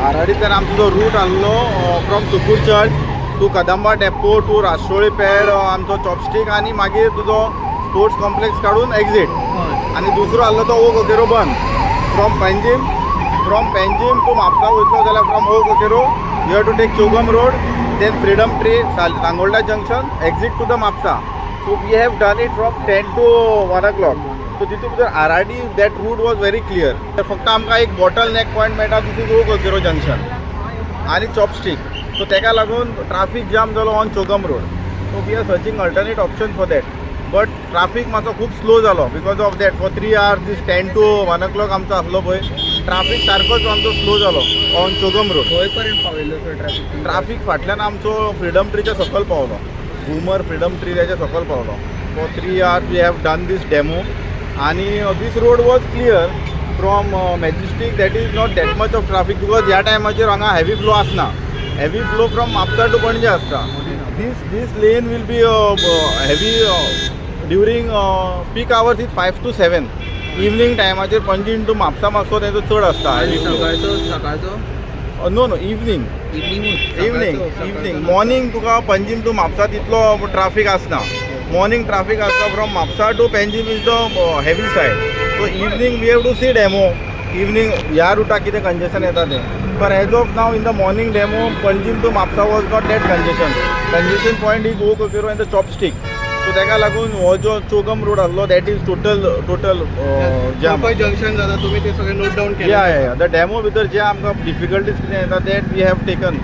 आरआरडींतल्यान आमचो जो रूट आसलो from Sukur church to Kadamba depot to Rastoli pad, आमचो चॉपस्टीक आनी मागीर तुजो स्पोर्ट्स कॉम्प्लेक्स काडून एक्झीट. आनी दुसरो आसलो तो ओल्ड कोकेरो बंद from Panjim to Mapusa वयतलो जाल्यार from Old Coqueiro you have to take Chogm road, then Freedom Tree, Sangolda junction, exit to the Mapusa. So we have done it from 10 to 1 o'clock. So तितून भितर RRD, that route was very clear. फक्त आमकां एक bottle नेक point मेळटा, this is Old Coqueiro junction आनी chopstick. So तेका लागून traffic jam जालो on Chogm road. So we are searching alternate option for that, but traffic मातसो खूब स्लो जालो because of that for 3 hours. This 10 to 1 o'clock आमचो आसलो पळय, ट्राफीक सारकोच आमचो स्लो जालो ऑन चोगम रोड. खंय पर्यंत पावयलो सर ट्रॅफिक? ट्राफीक फाटल्यान आमचो फ्रिडम ट्रीच्या सकयल पावलो, घुमर फ्रिडम ट्री त्याच्या सकयल पावलो. For 3 hours we have done this demo आनी this road was clear from Majestic. That is not that much of traffic because ह्या टायमाचेर हांगा हेवी फ्लो आसना. Heavy flow from Mapusa to Panaji आसता. This lane will be heavy during peak hours is 5 to 7 evening. टायमाचेर Panaji two Mapusa मातसो तेजो चड आसता heavy flow. सकाळचो सकाळचो? No, evening. Evening. Evening, evening. Morning तुका पंजीम टू म्हापसा तितलो ट्राफीक आसना. मॉर्निंग ट्राफीक आसता. From Mapusa to Panjim is the heavy side. So evening we have to see demo, evening ह्या रुटाक कितें कंजेशन येता तें. But as of now, in the morning demo, Panjim to Mapusa was not that congestion. Congestion point is Old Coqueiro and the Chopstick. So तेका लागून हो जो चोगम road आसलो, that is total jam. खंय जंक्शन जाता, तुमी ते सगळे नोट डावन केले? या, the demo भितर जे आमकां डिफिकल्टीज कितें येता, that we have taken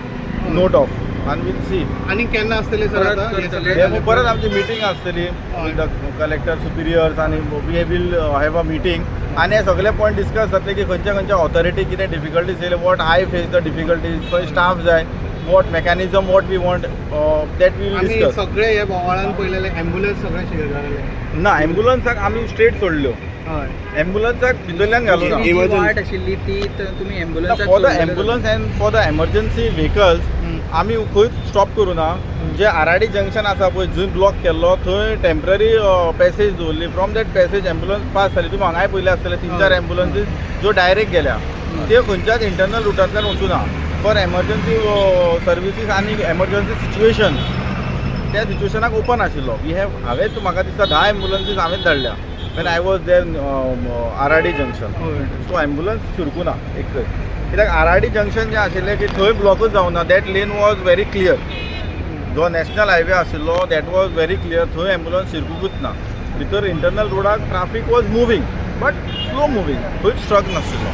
note of आनी वील सी. आनी केन्ना आसतले सर परत आता हे करतले. सगळे? डेमो परत आमची मिटींग आसतली विथ the collector, superiors आनी we will have a meeting आनी हे सगळे पॉयंट डिस्कस जातले की खंयच्या खंयच्या ऑथॉरिटी कितें डिफिकल्टीज येयले, what I face the difficulties, खंय स्टाफ जाय, what mechanism, what we want, that we'll आमी डिस्कस. सगळे हे बोवाळान पयलेले एम्बुलन्स सगळे शेयर जालेले. ना, एम्बुलन्साक आमी स्ट्रेट सोडल्यो. एम्बुलन्साक भितरल्यान घालूं ना. जी वाट आशिल्ली ती तुमी एम्बुलन्साक For the ambulance and for the emergency vehicles आमी खंयच स्टॉप करूं ना. जे आरआरडी जंक्शन आसा पळय, जंय ब्लॉक केल्लो, थंय टेंपररी पॅसेज दवरली. From that passage ambulance pass जाली. तुमी हांगाय पयले आसतले, तीन चार एम्बुलन्सीस ज्यो डायरेक्ट गेल्या, त्यो खंयच्याच इंटरनल रुटांतल्यान वचूना. फॉर एमर्जन्सी सर्विसीस आनी एमर्जन्सी सिच्युएशन, त्या सिच्युएशनाक ओपन आशिल्लो. We have हांवें म्हाका दिसता 10 एम्बुलन्सीस हांवें धाडल्या when I was there RRD junction. So ambulance शिरकूना एकच, कित्याक आरआरडी जंक्शन जें आशिल्लें की थंय ब्लॉकूच जावना. That lane was very clear. जो नॅशनल हायवे आशिल्लो, that was very clear. थंय एम्बुलन्स शिरकुकूच ना भितर. इंटरनल रोडाक traffic was moving but slow moving. खंयच स्ट्रक नाशिल्लो.